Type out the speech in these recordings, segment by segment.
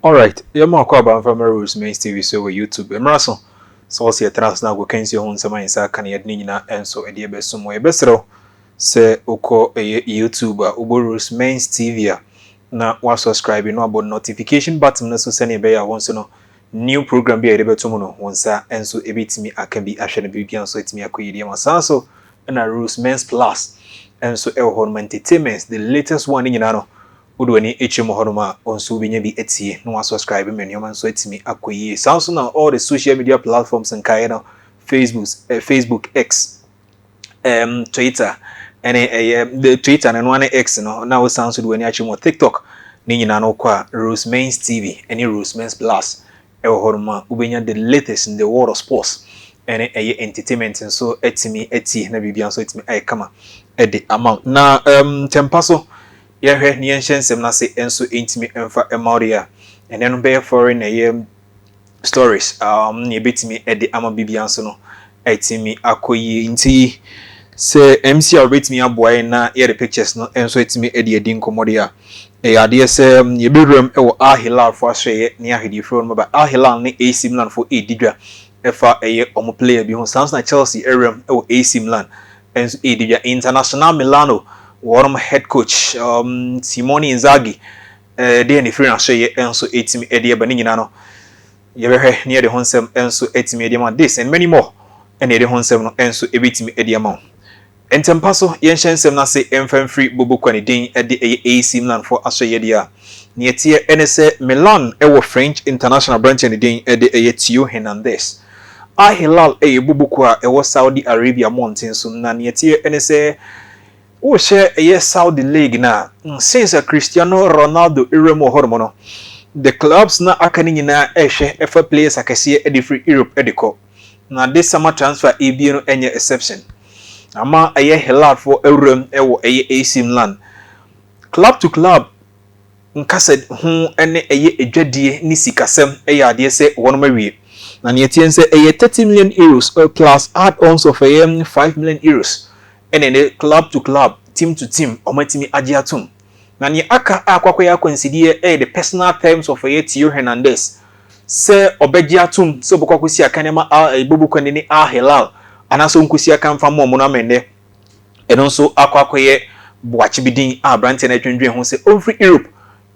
Alright, yɛma akɔ aba mfa Rose Mains TV so wɔ YouTube. Mmara so sɛ wɔsɛ yɛtena ase na agokansie ho nsɛm a yɛnsa aka no, yɛde ne nyinaa nso de ɛbɛsom wɔ. Yɛbɛserɛw sɛ wokɔ ɛyɛ YouTube a, wobɔ Rose Mains TV a, na wasubscribe na wabɔ notification button no so, sɛnea ɛbɛyɛ a wɔn nso no new program bi a yɛde bɛto mu no, wɔn nsa nso ɛbɛtumi aka bi ahwɛ no, biribi nso ɛtumi akɔ yie deɛ ma. Saa nso ɛna Rose Mains Plus nso ɛwɔ hɔ nom, entertainment, the latest one ne nyinaa no, wode w'ani akyerɛ mu hɔnom a, ɔnso wobɛnya bi atie na wasubscribe ma nneɛma nso atumi akɔ yie. Saa nso na all the social media platforms nkaeɛ no, Facebook, X, Twitter, ɛne ɛyɛ the Twitter no ne X no, na wosan nso de w'ani akyerɛ mu TikTok ne nyinaa no, kɔ a, Rose Mains TV ɛne Rose Mains Plus ɛwɔ hɔnom a, wobɛnya the latest in the world of sports ɛne ɛyɛ entertainment nso atumi atie na biribia nso atumi ayɛ kama ɛde ama. Na tɛmpa so yɛhwɛ ne yɛnhyɛ nsɛm no ase nso ntumi mfa mma wo deɛ a, ɛnɛ no bɛyɛ foreign ɛyɛ stories ne yɛbɛtumi de ama biribia nso no atumi akɔ yie. Nti sɛ MC a wɔbɛtumi aboa yɛn na yɛde pictures no nso atumi de adi nkɔmmɔ deɛ a, ɛyɛ adeɛ sɛ yɛbɛwuram wɔ Al Hilal fo asoɛyɛ ne ahwɛdeɛ firi no ba. Al Hilal ne AC Milan fo ɛredi dwa ɛfa ɛyɛ ɔmo player bi ho. Saa nso na Chelsea ɛwuram wɔ AC Milan nso ɛredi dwa. International Milano wɔn head coach Simone Inzaghi deɛ ne firi n'asoɛyɛ nso ɛtumi ɛde ɛba ne nyinaa no, yɛbɛhwɛ ne yɛde ho nsɛm nso ɛtumi ɛde ama. This and many more ɛna yɛde ho nsɛm no nso ɛbɛtumi ɛde ama wo. Ntɛmpa so yɛnhyɛ nsɛm no ase mfa mfiri bobo kwa ne din ɛde ɛyɛ AC Milan fo asoɛyɛ deɛ a, neɛ teɛ ɛne sɛ Milan ɛwɔ French international branch ne din ɛde ɛyɛ Theo Hernandez. Al Hilal ɛyɛ bobo kwa a ɛwɔ Saudi Arabia mmɔnten so, na neɛ teɛ ɛne sɛ wohyɛ ɛyɛ Saudi League na since Cristiano Ronaldo ewura mu wɔ hɔnom no, the clubs na aka ne nyinaa ɛhwɛ ɛfa players akɛseɛ ɛde firi Europe ɛde kɔ, na this summer transfer ebie no ɛnyɛ exception. Ama ɛyɛ Hilalfoɔ awuram ɛwɔ ɛyɛ AC Milan. Club to club nkasa ho ɛne ɛyɛ edwadie ne sikasɛm ɛyɛ adeɛ sɛ wɔn awie, na neɛ teɛ sɛ ɛyɛ €30 million plus add-ons of ɛyɛ €5 million ɛna ɛne club to club, team to team, wɔn atumi agye atom. Na neɛ aka a akɔakɔyɛ akwansideɛ ɛyɛ the personal terms of ɛyɛ Theo Hernandez, sɛ ɔbɛgye atom sɛ ɔbɛkɔ akɔsi aka nneɛma a bobo kwan ne Al Hilal anaasɛ ɔnkɔsi aka mfa ma ɔmo no ama. Nnɛ ɛno nso akɔ akɔyɛ boakye bi din a aberanteɛ no atwendwen ho sɛ ɔmfiri Europe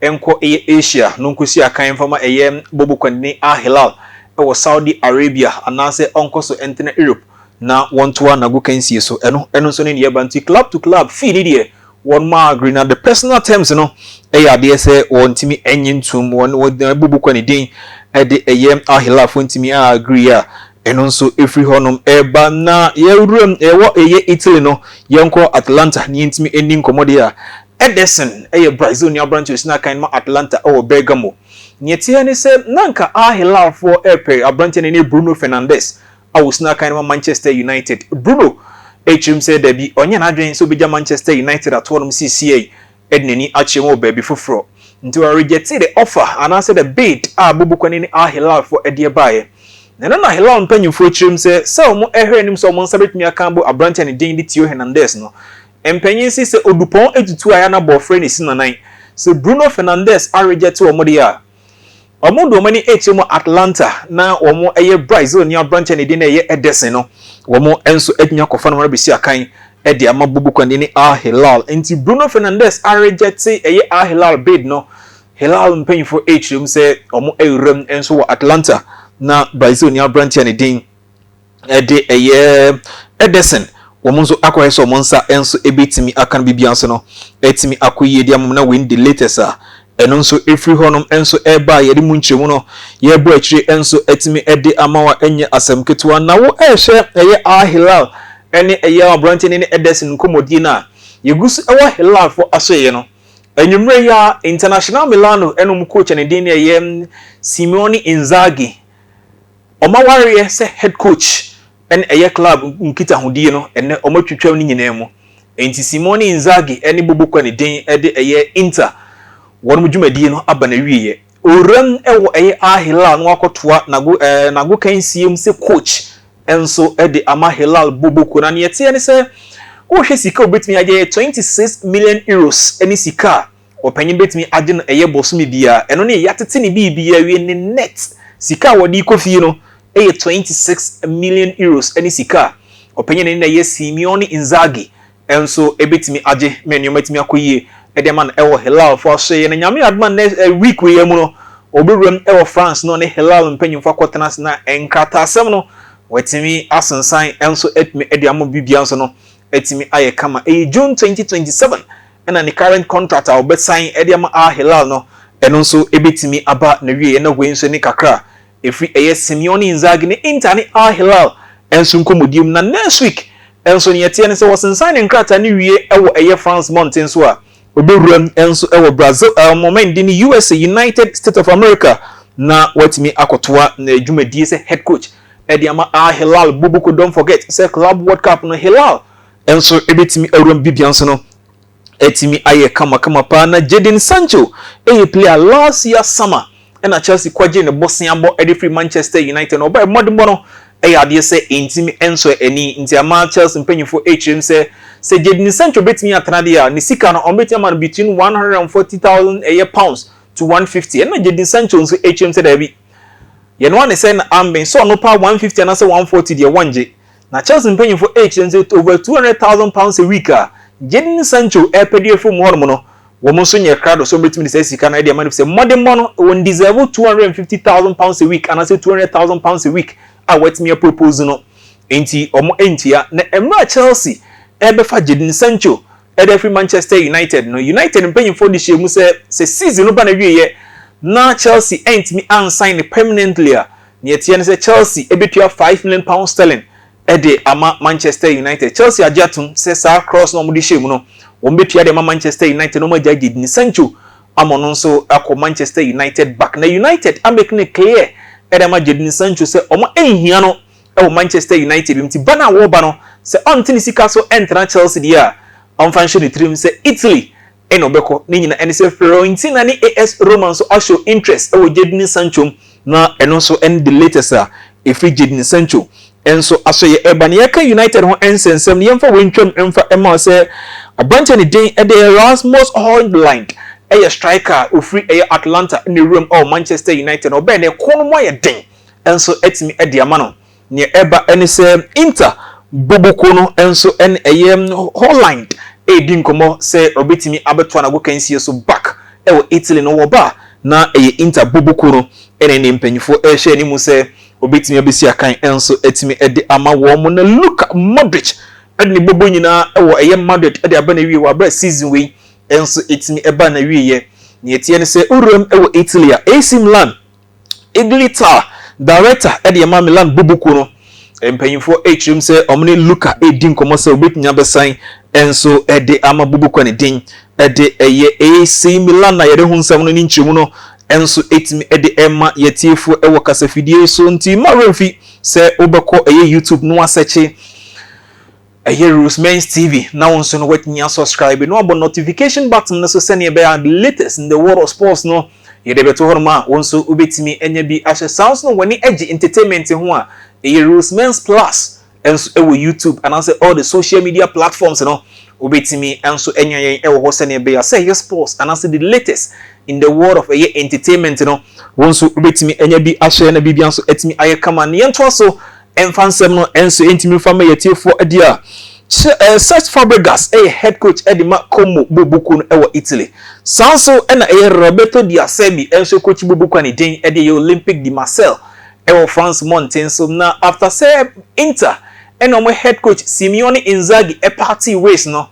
nkɔ ɛyɛ Asia na ɔnkɔsi aka mfa ma ɛyɛ bobo kwan ne Al Hilal ɛwɔ Saudi Arabia, anaasɛ ɔnkɔ so ɛntena Europe na wɔntoa n'agokansie so. Ɛno nso ne neɛ ɛba. Nti club to club fee ne deɛ wɔn ma agree, na the personal terms no ɛyɛ adeɛ sɛ wɔntumi ɛnye ntum. Wɔn bobo kwan ne din ɛde ɛyɛ Al Hilal fo ntumi a agree a, ɛno nso ɛfiri hɔnom ɛba. Na yɛwuram ɛwɔ ɛyɛ Italy no, yɛnkɔ Atalanta ne yɛntumi ɛni nkɔmmɔ deɛ a, Ederson ɛyɛ Brazil ni aberante osi n'akan ma Atalanta ɛwɔ Bergamo. Neɛ teɛ ne sɛ nanka Al Hilalfoɔ ɛpɛ aberante no ne Bruno Fernandes a wosi n'akan ma Manchester United. Bruno ɛkyerɛm sɛ dabi, ɔnyɛ n'adwene sɛ obɛgya Manchester United atoɔ nom siesie yi ɛde n'ani akyerɛ mu wɔ baabi foforɔ, nti wɔreject the offer anaasɛ the bid a Bobokwane ne Al Hilalfoɔ ɛde baeɛ. Na ɛno na Hilal mpanyinfoɔ kyerɛm sɛ wɔn ɛhwɛ anim sɛ wɔn nsa bɛtumi aka abo aberante ne din de Theo Hernandez no. Mpanyin si sɛ odupɔn etutu a yana bɔɔfrɛ ne si nanan sɛ Bruno Fernandes areject wɔn deɛ a, wɔn de wɔn ani akyerɛ mu Atalanta na wɔn ɛyɛ Brazil ni aberante ne din na ɛyɛ Ederson no, wɔn nso atumi akɔfa no wɔn abɛsi akan ɛde ama Bobokwane ne Al Hilal. Nti Bruno Fernandes areject ɛyɛ Al Hilal bid no, Hilal mpanyinfoɔ akyerɛ mu sɛ wɔn awuram nso wɔ Atalanta na Brazil ni aberante ne din ɛde ɛyɛ Ederson, wɔn nso akɔyɛ sɛ wɔn nsa nso ebɛtumi aka no, biribi nso no ɛtumi akɔ yie de ama na win the latest a ɛno nso efiri hɔnom nso ɛreba a yɛde mu nkyerɛmu no yɛrebɔ akyire nso ɛtumi ɛde ama wa. Ɛnyɛ asɛm ketewa na wo ɛrehwɛ ɛyɛ Al Hilal ɛne ɛyɛ aberante ne Ederson nkɔmmɔdie no a yɛgu so ɛwɔ Hilal fo asoɛyɛ no. Anwummerɛ yi a, International Milano ɛna ɔmo coach ne din ne ɛyɛ Simone Inzaghi, ɔmo awareɛ sɛ head coach ɛne ɛyɛ club nkitahodie no, ɛnɛ ɔmo atwitwa no nyinaa mu. Nti Simone Inzaghi ɛne bobo kɔ ne din ɛde ɛyɛ Inter, wɔn dwumadie no aba na wieɛ. Owuram ɛwɔ ɛyɛ Al Hilal no akɔtoa nago kansie mu sɛ coach nso ɛde ama Hilal boboko. Na neɛ teɛ ne sɛ wohwɛ sika a obetumi agye yɛ €26 million ɛne sika a Ɔpanyin bɛtumi agye no ɛyɛ bɔsome biara. Ɛno ne yɛatete ne biribiara wie ne net sika a wɔde kɔ fie no ɛyɛ €26 million. Ɛne sika a ɔpanyin ne na ɛyɛ Simeone Inzaghi ɛnso ɛbɛtumi agye ma nneɛma tumi akɔ yie ɛde ama no ɛwɔ Hilal fo aso yɛ. Na Nyame adoma, next week wei mu no, ɔbɛwuram ɛwɔ France no ne Hilal mpanyinfo akɔtena ase na nkrataasɛm no wɔatumi asensan ɛnso ɛtumi ɛde ama bibia nso no ɛtumi ayɛ kama. Ɛyɛ June 2027 ɛna ne current contract a ɔbɛsan ɛde ama Al Hilal no, ɛno nso ɛbɛtumi aba na wie. Ɛna wei nso ne kakra ɛfiri ɛyɛ Simeone Inzaghi ne Inter ne Al Hilal ɛnso nkɔmmɔdie mu. Na next week ɛnso ne yɛteɛ ne sɛ wɔsensan ne nkrataa ne wie ɛwɔ ɛyɛ France mmɔnten so a, obɛwura nso ɛwɔ Brazil moment de ne USA, United States of America, na watumi akɔtoa na dwumadie sɛ head coach ɛde ama Al Hilal Boboko. Don't forget sɛ Club World Cup no, Hilal nso ɛbɛtumi awura bibia nso no ɛtumi ayɛ kamakama paa. Na Jadon Sancho ɛyɛ player last year summer ɛna Chelsea kɔgye ne bɔseabɔ ɛde firi Manchester United, na ɔbaa mmɔdemmɔ no ɛyɛ adeɛ sɛ ntumi nso ani nti ama Chelsea mpanyinfoɔ ɛkyerɛ mu sɛ Jadon Sancho bɛtumi atena deɛ a, ne sika no ɔmo ama no between 140,000 ɛyɛ pounds to 150. Ɛna Jadon Sancho nso ɛkyerɛ mu sɛ daabi, yɛn wa ne sɛ na ambɛn sɛ ɔno pa 150 anaasɛ 140 deɛ wɔngye. Na Chelsea mpanyinfoɔ ɛkyerɛ mu sɛ over £200,000 a week a Jadon Sancho ɛpɛ deɛ firi mu hɔnom no, wɔn nso nyɛ krado so wɔbɛtumi de sɛ sika no ɛde ama no, sɛ mmɔdemmɔ no wɔn deserve £250,000 a week anaasɛ £200,000 a week a wɔatumi apropose no, nti wɔn ntua. Na mmerɛ Chelsea ɛbɛfa Jadon Sancho ɛde afiri Manchester United no, United mpanyinfoɔ de hyɛ mu sɛ season no ba na wieɛ na Chelsea ɛntumi ansign ne permanently a, nea ɛteɛ no sɛ Chelsea ɛbɛtua £5 million ɛde ama Manchester United. Chelsea agye atom sɛ saa clause na wɔde hyɛ mu no, wɔn bɛtua de ama Manchester United na wɔn agya Jadon Sancho ama no nso akɔ Manchester United back. Na United amake ne clear ɛde ama Jadon Sancho sɛ wɔn nhia no ɛwɔ Manchester United bi nti ba no a wɔreba no sɛ ɔnte ne sika so ɛntena Chelsea deɛ a, ɔmfa nhyɛ ne tirim sɛ Italy ɛna ɔbɛkɔ. Ne nyina ɛne sɛ Fiorentina ne AS Roma nso ahyɛ interest ɛwɔ Jadon Sancho mu, na ɛno nso ɛne the latest a ɛfiri Jadon Sancho nso aso yɛ ɛba. Ne yɛka United ho nsɛnsɛm no, yɛmfa wɔntwam mfa ɛma sɛ aberanteɛ ne din ɛde Rasmus Højlund, ɛyɛ striker a ofiri ɛyɛ Atalanta ne wuram ɛwɔ Manchester United. Na ɔbɛn ne ɛko no mu ayɛ den nso ɛtumi ɛde ama no. Nea ɛba ɛne sɛ Inter boboko no nso ɛne ɛyɛ Højlund ɛredi nkɔmmɔ sɛ ɔbɛtumi abɛtoa n'agokansie so back ɛwɔ Italy no. Wɔ ba na ɛyɛ Inter boboko no ɛne ne mpanyinfoɔ ɛrehwɛ anim sɛ obɛtumi abɛsi akan nso ɛtumi ɛde ama wɔn mo. Na Luka Modric ɛde ne bobo nyinaa ɛwɔ ɛyɛ Madrid ɛde aba na wie wɔ abɛ season wei nso ɛtumi ɛba na wie yɛ. Nea ɛteɛ ne sɛ owuram ɛwɔ Italy a, AC Milan Igli Tare, director ɛde ɛma Milan boboko no, mpanyinfoɔ ɛkyerɛm sɛ ɔmo ne Luka ɛredi nkɔmɔ sɛ obɛtumi abɛsan nso ɛde ama boboko ne din ɛde ɛyɛ AC Milan. Na yɛde ho nsɛm no ne nkyerɛmu no nso ɛtumi ɛde ɛma yɛtiefoɔ ɛwɔ kasafidie so. Nti ma remfi sɛ wobɛkɔ ɛyɛ YouTube no, asɛkye ɛyɛ Rosemens TV, na wo nso no watumi asubscribe na wabɔ notification button no so sɛnea ɛbɛyɛ the latest in the world of sports no yɛde bɛto hɔ nom a, wo nso wobɛtumi anya bi ahyɛ. Saa nso no w'ani agye entertainment ho a, ɛyɛ Rosemens Plus nso ɛwɔ YouTube anaasɛ all the social media platforms no, wobɛtumi nso anya yɛn ɛwɔ hɔ sɛnea ɛbɛyɛ sɛ ɛyɛ sports anaasɛ the latest in the world of ɛyɛ entertainment no, wo nso wobɛtumi anya bi ahyɛ na biribia nso atumi ayɛ kama. Ne yɛntoa so ɛmfa nsɛm no nso ntumi mfa ma yɛtiefoɔ adi a, Cesc Fabregas ɛyɛ head coach ɛde ma Como bobuku no ɛwɔ Italy. Saa nso ɛna ɛyɛ Roberto De Zerbi nso coach bobuku a ne din ɛde ɛyɛ Olympique de Marseille ɛwɔ France mmɔnten so. Na after sɛ Inter ɛna wɔn head coach Simeone Inzaghi ɛpart ways no,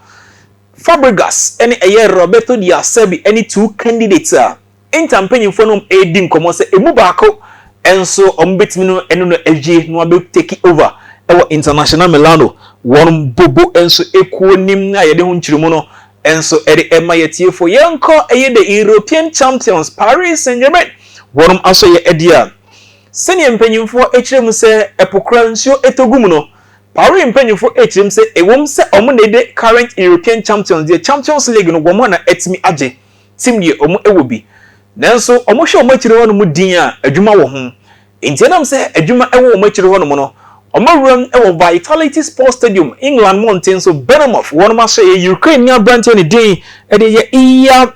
Fabregas ɛne ɛyɛ Roberto De Zerbi ɛne two candidates a Inter mpanyinfoɔ no ɛredi nkɔmɔ sɛ emu baako nso wɔn bɛtumi no ɛno no awie na wɔabɛ take over ɛwɔ International Milano wɔn bobo nso ekuo nim a yɛde ho nkyerɛmu no nso ɛde ɛma yɛtiefo. Yɛnkɔ ɛyɛ the European champions Paris Saint-Germain wɔn aso yɛ ɛde a, sɛnea mpanyinfoɔ akyerɛ mu sɛ ɛpo kora nsuo ɛtɔ gu mu no, Paris mpanyinfoɔ akyerɛ mu sɛ ɛwɔm sɛ wɔn na ɛde current European champions deɛ, Champions League no wɔn na ɛtumi agye team deɛ wɔn ɛwɔ bi, nanso wɔn hwɛ wɔn akyire hɔ nom din a adwuma wɔ ho. Nti ɛnam sɛ adwuma ɛwɔ wɔn akyire hɔ nom no, wɔn awuram ɛwɔ Vitality Sports Stadium, England mmɔnten so, Bournemouth wɔn ahyɛ yɛ Ukraine ní aberanteɛ ne din ɛde yɛ Iya.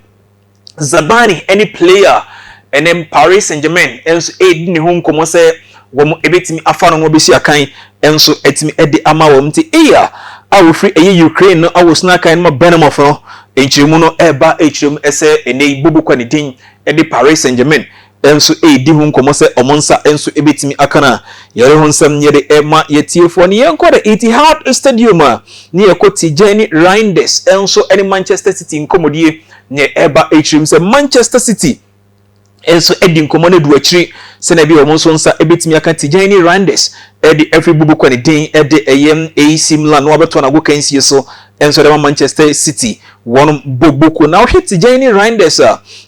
Zabarnyi ne player ɛne Paris Saint-Germain nso ɛredi ne ho nkɔmmɔ sɛ wɔn ebɛtumi afa no, wɔbɛsi akan nso ɛtumi ɛde ama wɔn. Nti eya a wɔfiri ɛyɛ Ukraine no a wɔsena akan no ma Bournemouth no, nkyerɛmu no ɛreba ɛkyerɛmu ɛsɛ ɛnɛ yi bobo kɔ ne din ɛde Paris Saint-Germain nso ɛredi ho nkɔmmɔ sɛ ɔmo nsa nso ɛbɛtumi aka no a yɛre ho nsɛm yɛde ɛma yɛtiefoɔ no. Yɛnkɔ the Etihad Stadium a ne yɛkɔ Tijjani Reijnders nso ɛne Manchester City nkɔmmɔdie. Ne ɛreba ɛkyerɛmu sɛ Manchester City nso di nkɔmmɔ no adu akyiri sɛnɛ bi wɔn nso nsa bɛtumi aka Tijjani Reijnders ɛde afiri bubu kɔ ne din ɛde ɛyɛ AC Milan na wabɛtɔ n'ago kansie so nso de ma Manchester City wɔn bɔ boko. Na wɔhwɛ Tijjani Reijnders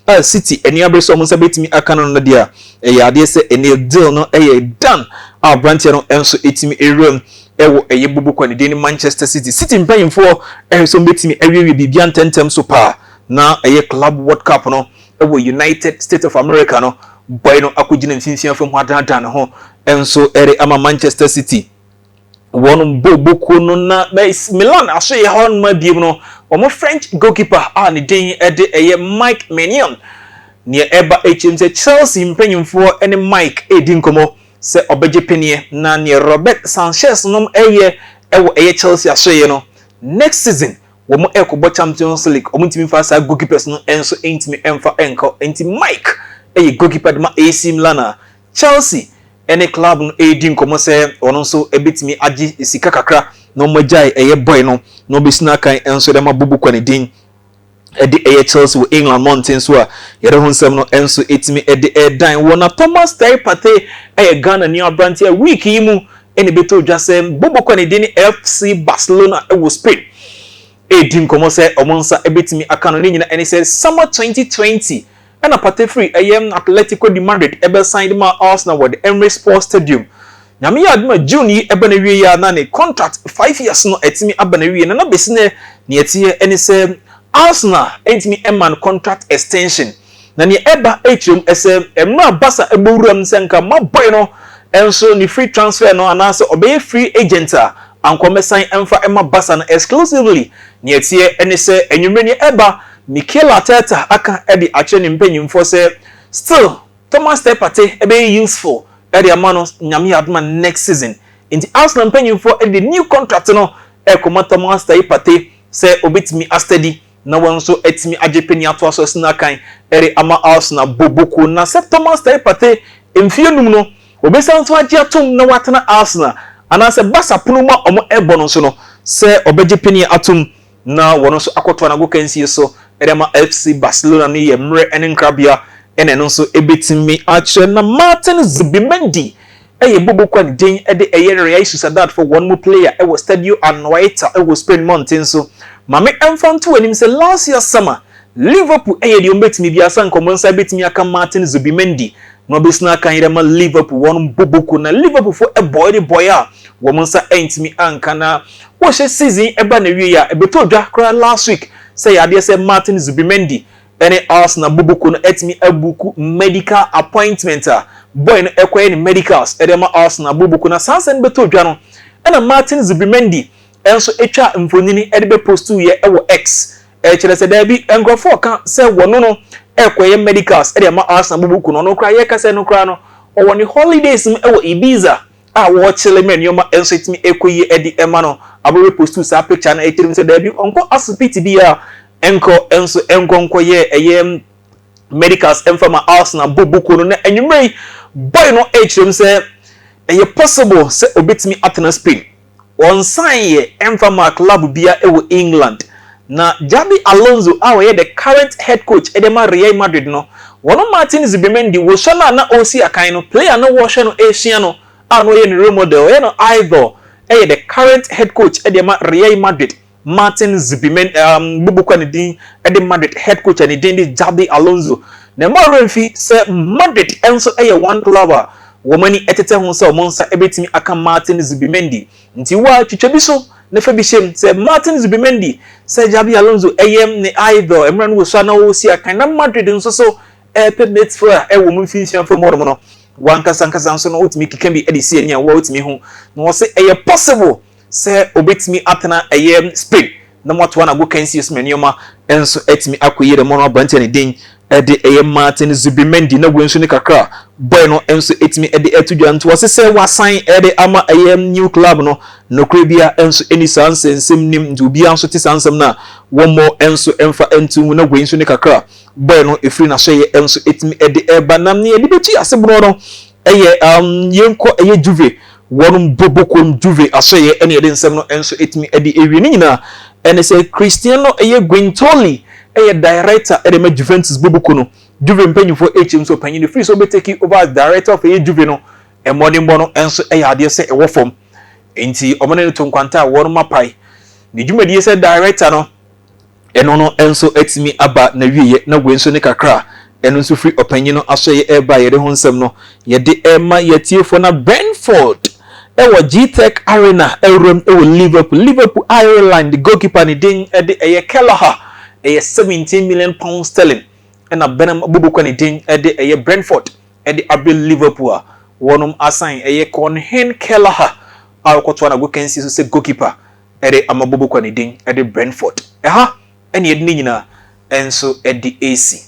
a City ani abere sɛ wɔn nsa bɛtumi aka no no deɛ, ɛyɛ adeɛ sɛ ɛne deal no ɛyɛ done a aberanteɛ no nso ɛtumi ewuram ɛwɔ ɛyɛ bubu kɔ ne din ne Manchester City. City mpanyinfoɔ ɛhwɛ sɛ wɔn bɛtumi awiewie biribi ntɛntɛm so paa na ɛyɛ Club World Cup no ɛwɔ United States of America no, boy no akɔgyina mfimfini afam hɔ adaadaa ne ho nso ɛde ama Manchester City wɔn bɔ boko no. Na Milan aso yɛ hɔ nom abiem no, wɔn French goalkeeper a ne din ɛde ɛyɛ Mike Maignan, nea ɛba akyirem sɛ Chelsea mpanyinfoɔ ɛne Mike ɛredi nkɔmɔ sɛ ɔbɛgye panneɛ na nea Robert Sanchez nom ɛyɛ ɛwɔ ɛyɛ Chelsea aso yɛ no, next season wɔn ɛkɔbɔ Champions League, wɔn ntumi nfa saa goalkeepers no nso ntumi mfa nkɔ. Nti Mike ɛyɛ goalkeeper de ma AC Milan a Chelsea ɛne club no ɛredi nkɔmɔ sɛ ɔno nso ɛbɛtumi agye sika kakra na wɔn agyae ɛyɛ boy no na ɔbɛsi n'akan nso de ama bubu kɔ ne din ɛde ɛyɛ Chelsea wɔ England mmɔnten so a yɛde ho nsɛm no nso ɛtumi ɛde ɛdan wɔ. Na Thomas Teye Partey ɛyɛ Ghana ni aberanteɛ a week yi mu ɛna ɛbɛtɔ dwa sɛ bobo kɔ ne din FC Barcelona ɛwɔ Spain ɛredi nkɔmɔ sɛ ɔmo nsa ɛbɛtumi aka no. Ne nyina ɛne sɛ summer 2020 ɛna Partey firi ɛyɛ Atletico de Madrid ɛbɛsan de ma Arsenal wɔ the Emirates Sports Stadium. Nyame yɛ adom a, June yi ɛbɛ na wie yi a na ne contract 5 years no ɛtumi aba na wie na bɛsi nɛ nea ɛteɛ ɛne sɛ Arsenal ɛntumi ɛma no contract extension. Na nea ɛba ɛkyerɛ mu ɛsɛ mmerɛ Barca ɛbɔ wura mu sɛ nka ma boy no ɛnso ne free transfer no anaasɛ ɔbɛyɛ free agent a ankɔmɛsan ɛmfa ɛma Barca no exclusively. Nea ɛteɛ ɛne sɛ enwummerɛ nea ɛba, Mikel Arteta aka ɛde akyerɛ ne mpanyinfoɔ sɛ still Thomas Partey ɛbɛyɛ useful ɛde ama no, Nyame adoma, next season. Nti Arsenal mpanyinfoɔ ɛde new contract no ɛkɔma Thomas Partey sɛ obetumi asteady na wɔn nso atumi agye panyin ato aso asi n'akan ɛde ama Arsenal boboko. Na sɛ Thomas Partey mfie 5 no obesan nso agye atom na watena Arsenal anaasɛ Barca pono mu a wɔn ɛbɔ no nso no sɛ ɔbɛgye panyin atom na wɔn nso akɔtoa n'ago kansie so ɛde ama FC Barcelona no yɛ mmerɛ ɛne nkrabea ɛna ɛno nso ebetumi akyerɛ. Na Martin Zubimendi ɛyɛ bobo kwan ne din ɛde ɛyɛ Real Sociedad for wɔn mu player ɛwɔ Stadio Anoeta ɛwɔ Spain mmɔnten so. Maame ɛmfa nto anim sɛ last year summer Liverpool ɛyɛ deɛ wɔn bi asa nkɔmɔ nsa bɛtumi aka Martin Zubimendi na ɔbɛsina aka yɛrɛ ma Liverpool wɔn boboko. Na Liverpool fo ɛbɔɛ de bɔɛ a wɔn nsa ɛntumi anka. Na wɔhyɛ season ɛba na wie a ɛbɛtɔ dwa koraa last week sɛ yɛ adeɛ sɛ Martin Zubimendi ɛne Arsenal boboko no ɛtumi abook medical appointment a boy no ɛkɔyɛ ne medicals ɛde ma Arsenal boboko. Na saa nsɛm bɛtɔ dwa no, ɛna Martin Zubimendi ɛnso atwa mfonini ɛde bɛ post yɛ ɛwɔ X, ɛkyerɛ sɛ daabi, nkurɔfoɔ ka sɛ wɔno no ɛkɔyɛ medicals ɛde ama Arsenal boboko no, ɔno koraa yɛka sɛ no koraa no ɔwɔ ne holidays mu ɛwɔ Ibiza a wɔrekyele mɛ nneɛma nso etumi ɛkɔ yie ɛde ɛma no. Abɛrɛ post saa picture no ɛkyerɛ mu sɛ daabi, ɔnkɔ asopiti bi a ɛnkɔ nso ɛnkɔ nkɔyɛ ɛyɛ medicals ɛmfa ma Arsenal boboko no. Na enwumere yi boy no ɛkyerɛ mu sɛ ɛyɛ possible sɛ obetumi atena Spain, wɔnsan yɛ ɛmfa ma club bia ɛwɔ England. Na Xabi Alonso a ɔyɛ the current head coach ɛde ma Real Madrid no, wɔn Martin Zubimendi wɔsɔ no a na ɔresi akan no, player no wɔhwɛ no ɛresua no a na ɔyɛ ne role model, ɔyɛ no idol, ɛyɛ the current head coach ɛde ma Real Madrid, Martin Zubimendi, bubukwa ne din ɛde Madrid head coach a ne din de Xabi Alonso. Na ɛmɔ remfi sɛ Madrid nso ɛyɛ one club a wɔn ani ɛtete ho sɛ wɔn nsa ɛbɛtumi aka Martin Zubimendi. Nti wa twitwa bi so na fa bi hyɛm sɛ Martin Zubimendi sɛ Xabi Alonso ɛyɛ ne idol mmerɛ no wɔ so a na wɔresi akan, na Madrid nso so ɛpɛ midfielder ɛwɔ mu mfimfini fam hɔnom no, wankasa nkasa nso no wotumi keka bi ɛde si ani a wɔtumi ho na wɔsɛ ɛyɛ possible sɛ obetumi atena ɛyɛ Spain na moatoa n'ago kansie so ma nneɛma nso atumi akɔ yie dɛm. Ɔno aberanteɛ ne din Ɛde ɛyɛ Martin Zubimendi na wei nso ne kakra boy no nso ɛtumi ɛde ɛto dwa. Nti wɔse sɛ wasan ɛde ama ɛyɛ new club no, nokorɛ bia nso ɛni saa nsɛnsɛm nim. Nti obiara nso te saa nsɛm no a, wɔmmɔ nso ɛmfa ɛnto mu. Na wei nso ne kakra boy no ɛfiri n'ahyɛyɛ nso ɛtumi ɛde ɛba. Na nea yɛde bɛtu ase borɔ no ɛyɛ yɛnkɔ ɛyɛ Juve, wɔn bɔbɔkɔm Juve ahyɛyɛ, ɛne yɛde nsɛm no nso ɛtumi ɛde ewie ne nyinaa. Ɛne sɛ Cristiano ɛyɛ Guintoli, ɛyɛ director ɛde ma Juventus bɔbɔkɔ no. Juve mpanyinfoɔ ekyim nso panyin firi sɛ ɔbɛtake over as director of ɛyɛ Juve no, mmɔdenbɔ no nso ɛyɛ adeɛ sɛ ɛwɔ fam, nti wɔn ne no to nkwanta a wɔn apae ne dwumadie sɛ director no. Ɛno no nso atumi aba na wieɛ. Na wei nso ne kakra ɛno nso firi ɔpanyin no asɔyɛ ɛreba a yɛde ho nsɛm no yɛde ɛrema yɛtiefoɔ. Na Brentford ɛwɔ Gtech Arena ɛwuram ɛwɔ Liverpool, Liverpool Ireland goalkeeper ne din ɛde ɛyɛ Kelleher, ɛyɛ £17 million sterling ɛna Benham Bobokɔ ne din ɛde ɛyɛ Brentford ɛde abɛ Liverpool a wɔnom asan ɛyɛ Caoimhin Kelleher a ɔkɔtoa na gokansi so sɛ goalkeeper ɛde ama Bobokɔ ne din ɛde Brentford. Ɛha ɛne yɛde ne nyinaa ɛnso ɛde esi.